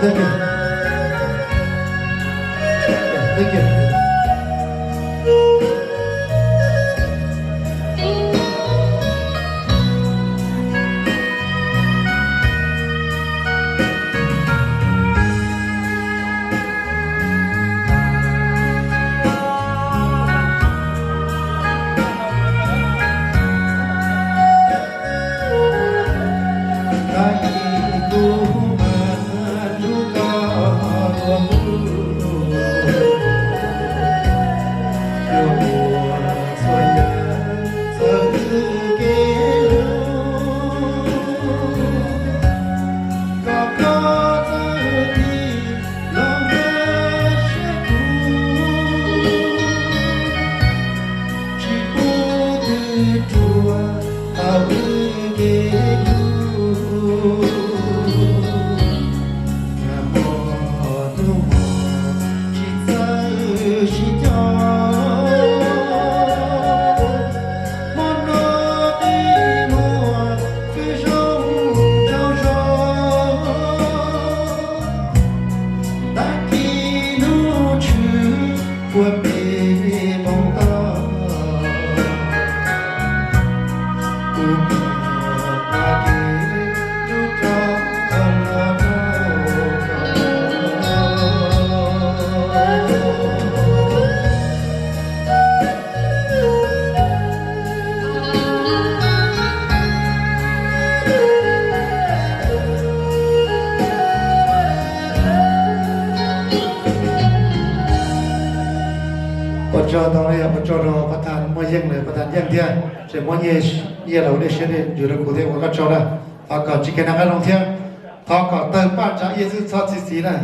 Thank you. Thank you. Tsis pub twg rua tau wb kev hlub, hmo hnub hmo tsis txawj sib coj. Hmo no qhib muag qhib zoo rau zog, tag kis hnub tshwm puag pem npoo toj. Kuv muaj nqua kev hlub rau koj no rau koj. Ua tsaug ntau, ua tsaug rau pab thas muaj yeej lawm, pab thas yeej thiab, tseem muab nyiaj los ua dej siab dej ntsws rau kuv thiab, ua koj tsaug na. Thov kom tsis kev noj qab zoo thiab, thov kom tawg paj ntsa iab xwb txhob txi txiv na.